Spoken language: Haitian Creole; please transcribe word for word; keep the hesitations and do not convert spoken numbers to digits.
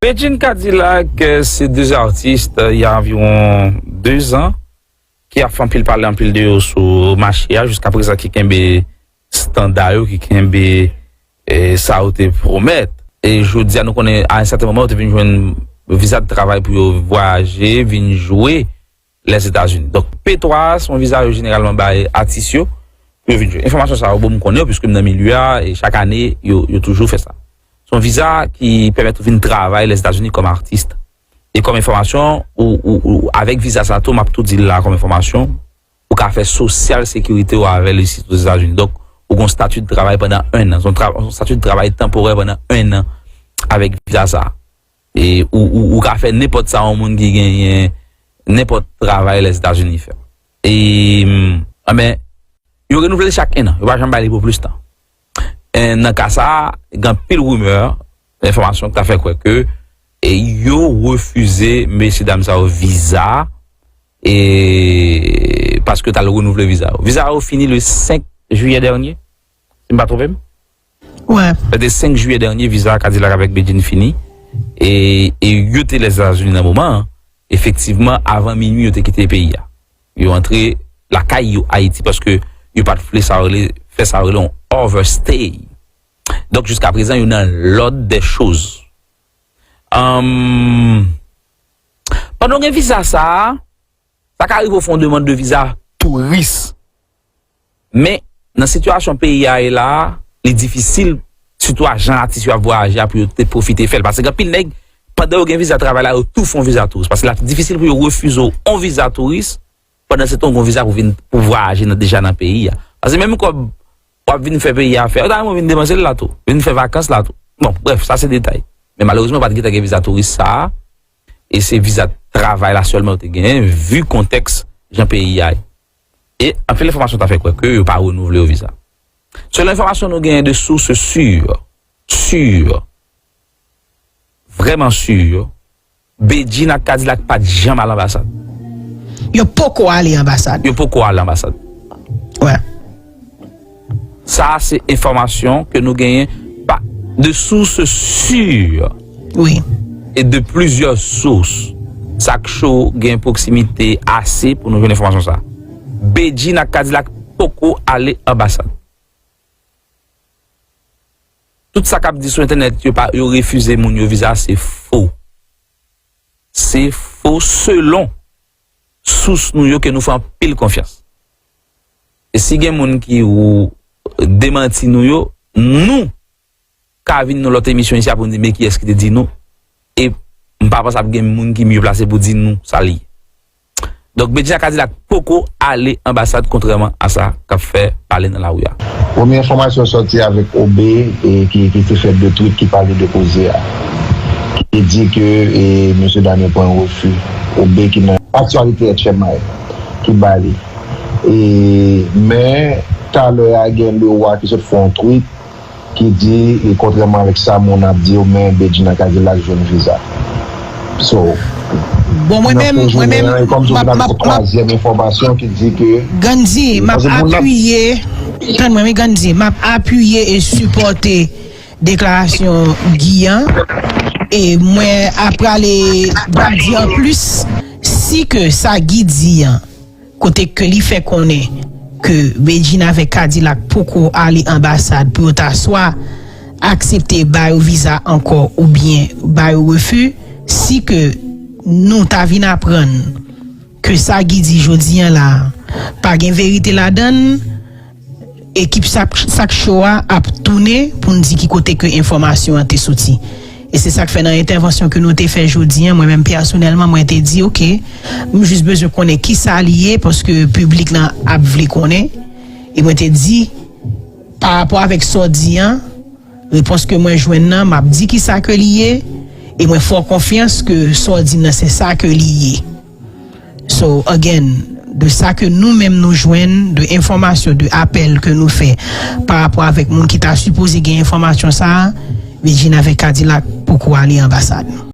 Bedjine Kadilak, euh, se de atis, euh, il y a environ deux ans, ki ap fè anpil pale, anpil de yo sou mache a, jiska prezan ki kenbe standa yo, ki kenbe, eh, sa yo te pwomèt. E jodi a, nou konnen, a yon sèten moman, yo te vin jwenn viza de travay pou yo vwayaje, vin jwe Lèzetazini. Donk, P twa a, se yon viza yo jeneralman bay atis yo, pou yo vin jwe. Enfòmasyon sa yo, bon, m konnen yo, piske m nan milye a, e chak ane, yo, yo toujou fè sa. Se yon viza ki pèmèt ou vin travay Lèzetazini kòm atis. E kòm enfòmasyon, ou, ou, ou, avèk viza sa tou, m ap tou di l la kòm enfòmasyon, ou ka fè sosyal sekirite w avè l isit Ozetazini. Donk, ou gen yon stati de travay pandan enn an. Se yon tra-, yon stati de travay tanporè pandan enn an avèk viza sa. E ou, ou, ou ka fè nenpòt sa yon moun ki genyen nenpòt travay Lèzetazini fè. E, anben, yo renouvle l chak enn an. Yo pa janm bay li pou plis tan. E nan ka sa a, gen anpil rimè, enfòmasyon ki ta fè kwè ke, e, yo refize mesye dam sa yo viza, e, paske yo t al renouvle viza yo. Viza yo fini le senk jiyè dènye, si m pa twonpe m. Wè. Se te senk jiyè dènye, viza Kadilak avèk Bedjine fini. E, e yo te Lèzetazini nan moman an. Efektivman, avan minui, yo te kite peyi a. Yo antre lakay yo Ayiti paske yo pa t vle sa yo rele, fè sa yo rele yon overstay. Donk, jiska prezan, yo nan lòd dè choz. Anm, pandan w gen viza sa a, sa ka rive w fè yon demann de viza touris. Men, nan sitiyasyon peyi a ye la a, li difisil, sitou a jan atis yo ap vwayaje a, pou yo te pwofite fè l. Paske gen anpil nèg, pandan yo gen viza travay la, yo tou fè yon viza touris. Paske l ap difisil pou yo refize w yon viza touris, pandan se tan w gen yon viza pou vin, pou vwayaje nan, deja nan peyi a. Paske menm kòb w ap vin fè peyi a fè, yo ta renmen w vin depanse l la tou, vin fè vakans la tou. Bon, brèf, sa se detay. Men malerezman, pa t gentan gen viza touris sa a, e se viza travay la sèlman yo te genyen, vi kontèks jan peyi a ye. E anpil enfòmasyon ta fè kwè ke yo pa renouvle yo viza. Selon enfòmasyon nou genyen de sources sûres, sûres, vrèman si, Bedjine ak Kadilak pa t janm al anbasad. Yo poko ale anbasad. Yo poko al anbasad. Wè. Sa a se enfòmasyon ke nou genyen pa, de sources sûres. Wi. E de plizyè sous. Sak cho gen pwoksimite ase pou nou jwenn enfòmasyon sa a. Bedjine ak Kadilak poko ale anbasad. Tout sa k ap di sou entènèt, yo pa, yo refize moun yo viza, se fo. Se fo selon sous nou yo ke nou fè anpil konfyans. E si gen moun ki ou demanti nou yo, nou ka vin nan lòt emisyon isi a pou n di men kiyès ki te di nou. E m pa panse ap gen moun ki mye plase pou di nou sa l ye. Donk, Bedjine ak Kadilak poko ale anbasad, kontrèman a sa k ap fè pale nan lari a. Premye enfòmasyon sòti avèk Obe, e ki, ki te fè de tweet ki pale de koze a. Ki di ke, e, mesye dam yo pran refi. Obe ki nan aktyalite H M I ki ba li. E, men, talè a gen Leroy ki sot fè yon tweet ki di, e kontrèman avèk sa moun ap di yo, men Bedjine ak Kadilak jwenn viza. So, bon, mwen menm, mwen menm, m ap, m ap, m ap, twazyèm enfòmasyon ki di ke Gandhi, m ap apiye, tann mwen, wi, Gandhi, m ap apiye e sipòte deklarasyon Guy an. E mwen ap prale, m ap di an plis, si ke sa Guy di an, kote ke li fè konnen ke Bedjine avèk Kadilak poko ale anbasad pou yo ta swa aksepte ba yo viza ankò oubyen ba yo refi, si ke nou ta vin aprann ke sa Guy di jodi an la, pa gen verite ladan l, ekip Sak, Sak Show a ap tounen pou n di ki kote ke enfòmasyon an te soti. E se sa k fè nan entèvansyon ke nou te fè jodi an, mwen menm pèsonèlman, mwen te di, oke, m jis bezwen konnen kisa li ye, paske piblik lan ap vle konnen. E mwen te di, pa rapò avèk sa w di an, repons ke mwen jwenn nan, m ap di kisa ke li ye, e mwen fè w konfyans ke sa w di m nan se sa ke li ye. So, again, de sa ke nou menm nou jwenn, de enfòmasyon, de apèl ke nou fè pa rapò avèk moun ki ta sipoze gen enfòmasyon sa a, Bedjine avèk Kadilak poko ale anbasad.